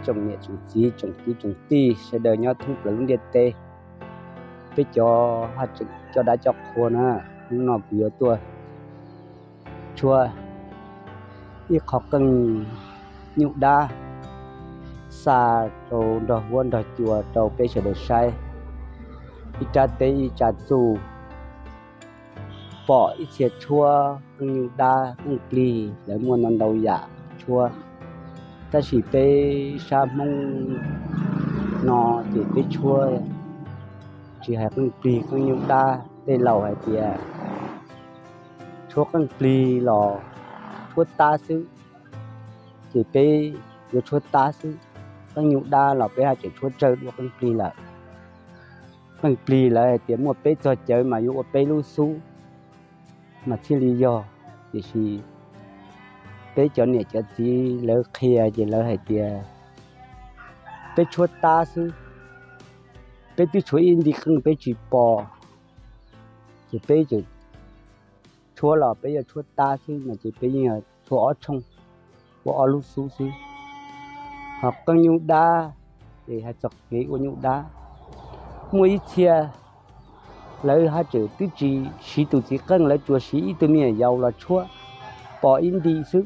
tsoom niam tsoom txiv tsoom kwv tsoom tij sawv daws nyob thoob plaws lub ntiaj teb, peb cov haj tseem coj dab coj qhua na, hnub no kuv yuav tuaj tshuab ib qho qeej nyuj dab xa rau nrog huab nrog cua rau peb sawv daws saib. Ib rab teb ib tsa txuj pom ib txhia tshuab qeej nyuj dab qeej plig, lawv muaj ntau ntau yam tshuab, tab sis peb sab Hmoob no ces peb tshuab tsis hais qeej plig qeej nyuj dab. Tej laus hais tias tshuab qeej plig los tshuab tab xwb, ces peb yuav tshuab tab xwb. Qeej nyuj dab los peb haj tseem tshuab tsawg dua qeej plig lawm. Qeej plig lawv hais tias muaj peb txog cawv mas yuav ua peb lub xub mas thiaj li yog, tiam sis peb cov niam cov txiv lawv qhia ces lawv hais tias peb tshuab tab xwb, peb twb tshuav ib nti qeej peb tsis pom, ces peb tshuab los peb yuav tshuab tab xwb no ces peb yeej tshuab ob tshooj, ua ob lub xub xwb. Ho qeej nyuj dab, ces hais txog kev ua nyuj dab, muaj ib txhia lawv haj tseem twb tsis siv tus txiv qeej, lawv tsuas siv ib tug me nyuam yaus los tshuab, pom ib nti xwb.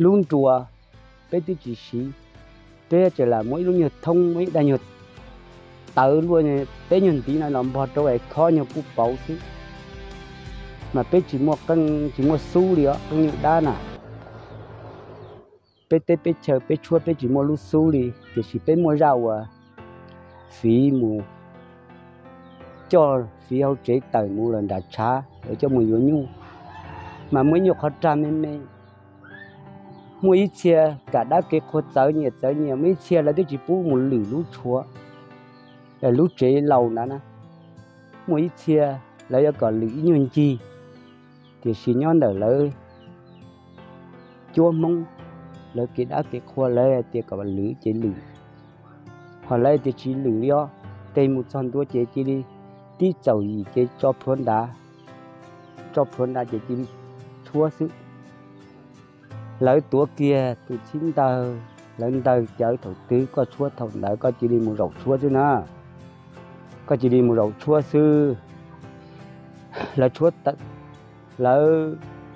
Lub nruas peb twb tsis siv, peb tseem lam muab ib lub nyuag thoob, muab ib daim nyuag tawv luaj peb nyuag ntiv no los npog rau es khob nyuag kuj pauv xwb, mas peb tsis muaj qeej tsis muaj xub li os, qeej nyuj dab na. Peb teb peb chaw peb tshuab peb tsis muaj lub xub li, tiam sis peb muaj zaj uas fiv mus coj fiv hauv tsev tawm mus lawm nram tshav lawv coj mus yuav nyuj, mas muaj ib nyuag qhov rag me me. Muaj ib txhia kam dab kev qhua txawv nyias txawv nyias, muaj ib txhia lawv twb tsis pub mus lwm lub tshuav, lub tsev laus ntawd na. Muaj ib txhia lawv yuav kom lwm ib nyuag ncig, tiam sis nyob ntawm lawv cuab Hmoob, lawv kev dab kev qhua lawv hais tias kom lwm ces lwm, ho lawv tias tsis lwm li os, tes mus txog ntua ces cia li tib txaus yim ces tso plhuav nrad, tso plhuav nrad ces cia li tshuab xwb. Lawv tuav kiag tus txhib ntawg, lawv ntawg cawv thaum twg koj tshuab thaum ntawd, koj cia li mus zaum tshuab xwb na. Koj cia li mus zaum tshuab xwb. Lawv tshuab, lawv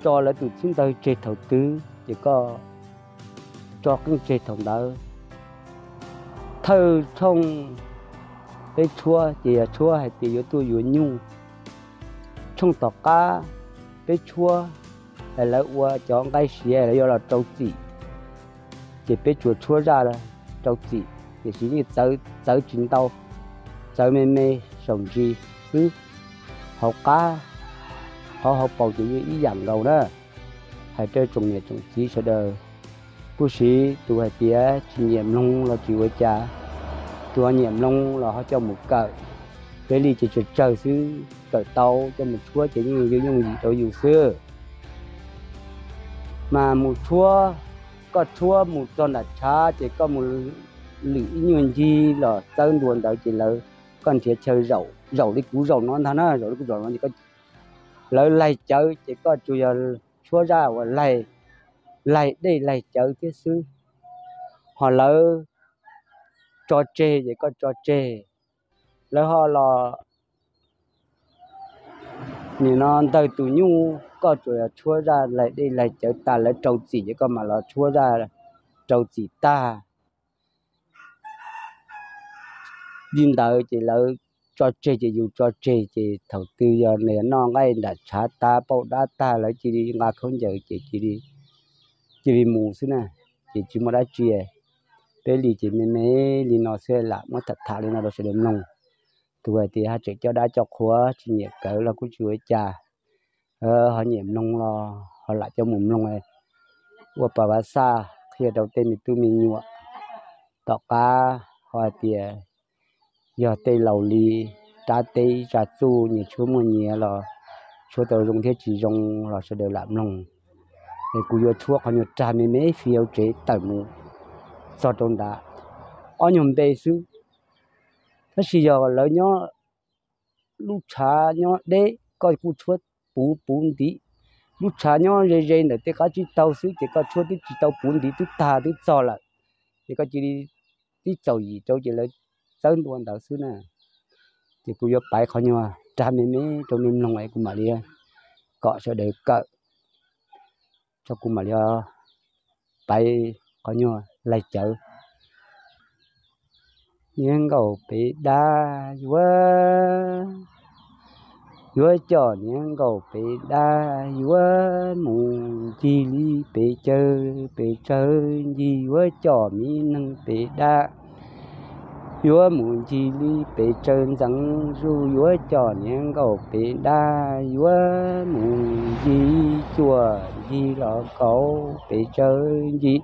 tso lawv tus txhib ntawg tseg thaum twg ces koj tso qeej tseg thaum ntawd. Thawj tshooj peb tshuab ces yog tshuab hais tias yuav tuaj yuav nyuj. Tshooj tom qab peb tshuab, lawv ua cov nqaij siav lawv yuav los rau txim, ces peb tsuas tshuab zaj rau txim, tiam sis yeej txawv tsis ntau, txawv me me saum ntsis xwb. Hauv qab, qhov hauv paus ces yeej ib yam nkaus na. Hais rau tsoom niam tsoom txiv sawv daws, kuj siv tus hais tias tsis nyiam mloog los tsis ua cas, tus ho nyiam mloog los ho coj mus kawm. Peb li ces tsawg tsawg xwb, kawm tau coj mus tshuab ces yeej yooj yim rau yus xwb. Mas mus tshuab, koj tshuab mus txog nram tshav ces koj mus lwm ib nyuag ncig los txawb ntua ntawd ces lawv, koj nrhiav chaw zaum, zaum li kuv zaum no ntag na, zaum li kuv zaum no ces lawv laig cawv ces koj tsuas yog tshuab zaj uas laig dej laig cawv thiab xwb. Ho lawv tso tseg ces koj tso tseg, lawv ho los nim no ntawg tus nyuj, koj tsuas yog tshuab zaj laig dej laig cawv tas lawv rau txim ces koj mam los tshuab zaj rau txim tag. Li ntawd ces lawv tso tseg ces yus tso tseg ces thaum twg yog nws noj nqaij nram tshav tag pauj dab tag lawv cia li nqa khaub ncaws ces cia li mus xwb na, ces tsis muaj dab tsi. Peb li ces me me li no xwb, lam muab tham tham li no rau sawv daws mloog. Tus hais tias haj tseem coj dab coj qhua tsis nyiam kawm los kuj tsis ua cas, ho nyiam mloog los ho lam coj mus mloog ua pa vav xaj qhia rau tej me tub me nyuam. Tom qab ho hais tias yog tej laus li rab teb ib tsa txuj nyias tshuab muaj nyias los tshuab tau zoo thiab tsis zoo los sawv daws lam mloog. Es kuv yuav tshuab qhov nyuag rag me me fiv hauv tsev tawm mus txog rau nrad, ob nyuag npe xwb. Tab sis yog lawv nyob lub tshav nyob deb koj kuj tshuab puv puv ntiv, lub tshav nyob ze ze ntawm tej qab tsib taug xwb ces koj tshuab twb tsis tau puv ntiv twb tag twb txog lawm. ces koj cia li tib txaus yim rau ces lawv txawb ntua ntawd xwb na. Ces kuv yuav paiv qhov nyuag rag me me rau nej mloog es kuv mam li kom sawv daws kawm, tso kuv mam li paiv qhov nyuag laig cawv. Niag nkaum pem dab yuav, yuav coj niag nkaum pem dab yuav mus ncig li pem cawv pem tsawv ncig yuav coj miv neeg pem dab yuav mus ncig li pem tsawv ntxeev zuj yuav coj niag nkaum pem dab yuav mus ncig cuam ncig los kaum pem tsawv ncig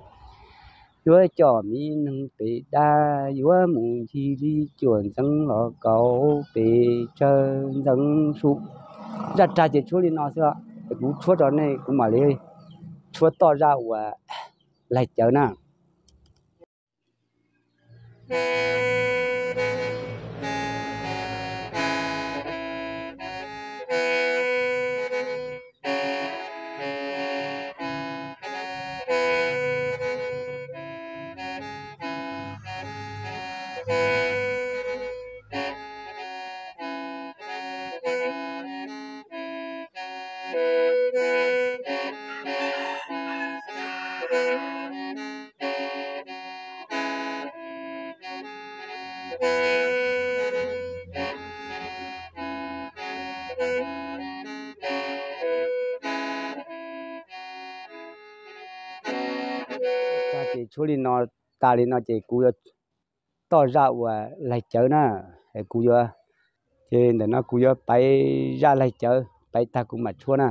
yuav coj miv neeg pem dab yuav mus ncig li cuam ntxeev los kaum pem tsawv ntxeev zuj. Zaj rag ces tshuab li no xwb os, kuv tshuab rau nej kuv mam li tshuab toj zaj uas laig cawv na. Ces tshuab li no, tas li no ces kuv yuav toj zaj uas laig cawv na. Kuv yuav, ces ntawm no kuv yuav paiv zaj laig cawv, paiv tag kuv mam tshuab na.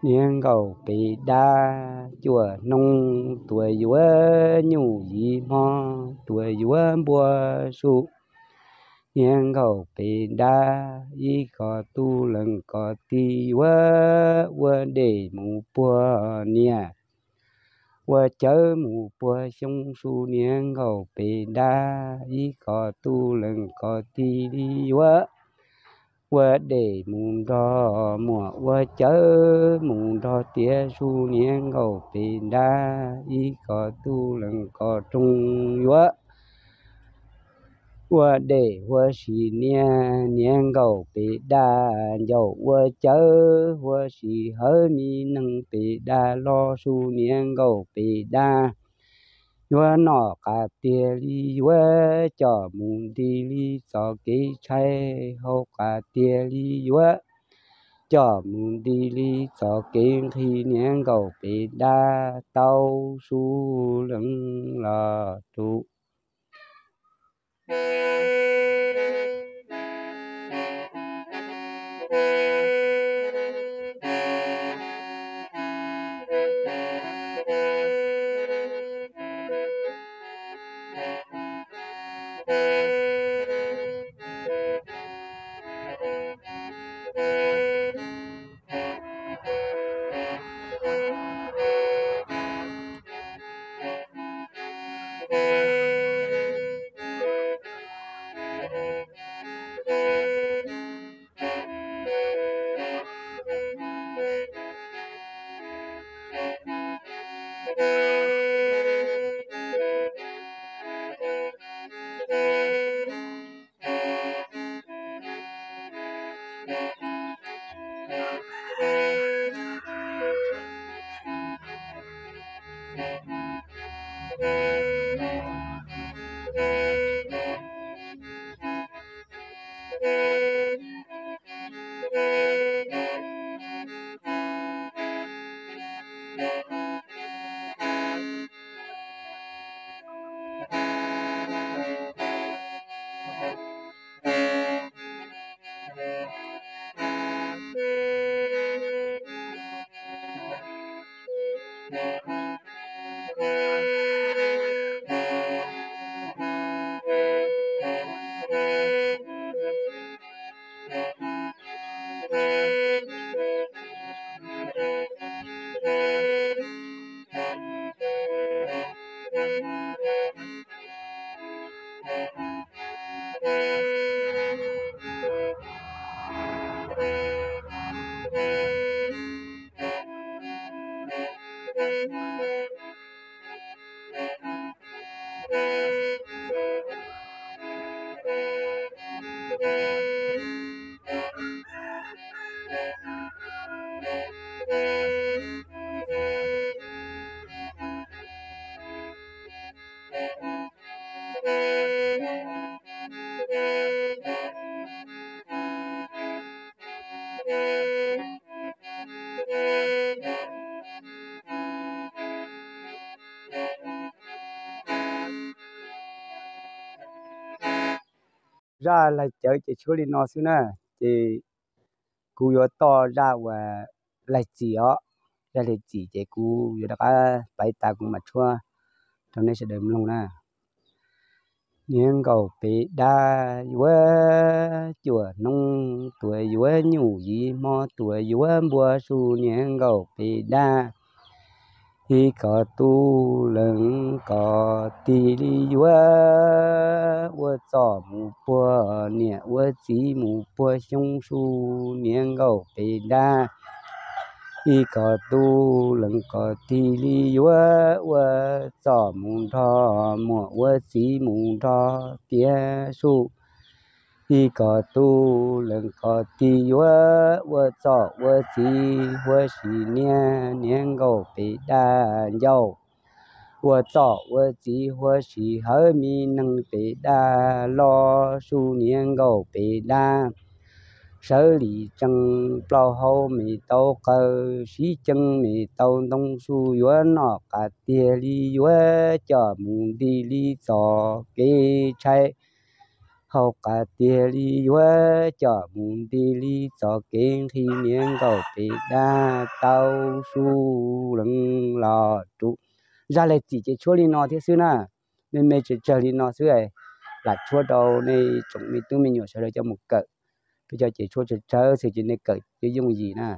Niag nkaum pem dab cuaj hnub tuaj yuav nyuj yim hmo tuaj yuav npua su. Niag nkaum pem dab ib kos tub leej kos tij yuav ua dej mus puag niam, ua cawv mus puag xyoo su. Niag nkaum pem dab ib kos tub leej kos tij li yuav ua dej mus nrog muam, ua cawv mus nrog tiav su. Niag nkaum pem dab ib kos tub leej kos roog yuav ua dej huab si niag. Niag nkaum pem dab ncauj ua cawv huab si hawv, miv neeg pem dab los su. Niag nkaum pem dab yuav noj qas tiag li yuav coj mus nti li txoj kev tshaib, haus qas tiag li yuav coj mus nti li txoj kev nqhis. Niag nkaum pem dab tau su leej los rus. Zaj laig cawv ces tshuab li no xwb na, ces kuv yuav toj zaj uas laig txim os. Zaj laig txim ces kuv yuav rov qab paiv tas kuv mam tshuab rau nej sawv daws mloog na. Niag nkauj pem dab yuav cuaj hnub, tuaj yuav nyuj yim hmo, tuaj yuav npua su. Niag nkauj pem dab, ib koj tub leej koj tig li yuav, ua txoj mus puag niam, ua txiv mus puag xyoo su. Niag nkauj pem dab, ib koj tub leej koj tig li yuav, ua txoj mus nrog muam, ua txiv mus nrog tiag su. Ib koj tub leej koj tig yuav, ua txoj ua txiv huab si niag. Niag nkauj pem dab ncauj, ua txoj ua txiv huab si hawv, me neeg pem dab los su. Niag nkauj pem dab, sawv li tsees plaub hau me tau qaws, sib ceev me tau ntoo su. Yuav noj qas tiag li yuav, coj mus nti li txoj kev tshaib, haus qas tiag li yuav, coj mus nti li txoj kev nqhis. Niag nkauj pem dab tau su lees los rub. Zaj laig txim ces tshuab li no thiab xwb na, me me tsawg tsawg li no xwb, lam tshuab rau nej tsoom me tub me nyuam sawv daws coj mus kawm. Peb cov ces tshuab tsawg tsawg xwb ces nej kawm cov yooj yim na.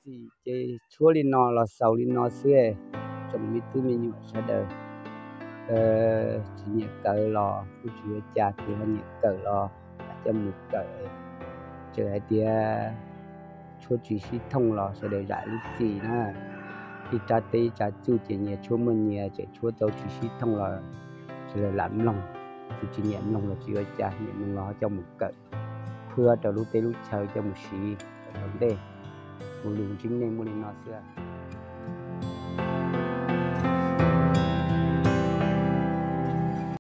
Txim ces tshuab li no los xaus li no xwb. Tsoom me tub me nyuam sawv daws tsis nyiam kawm los kuj tsis ua cas, tus ho nyiam kawm los coj mus kawm, txawm hais tias tshuab tsis sib thooj los sawv daws zam lub txim na. ib rab teb ib rab txuj ces nyias tshuab muaj nyias, tseem tshuab tau tsis sib thooj los sawv daws lam mloog. Tus tsis nyiam mloog los tsis ua cas, nyiam mloog los ho coj mus kawm, qhuab rau lub teb lub chaw coj mus siv ua ntej. Kuv lus ntsib nej muaj li no xwb.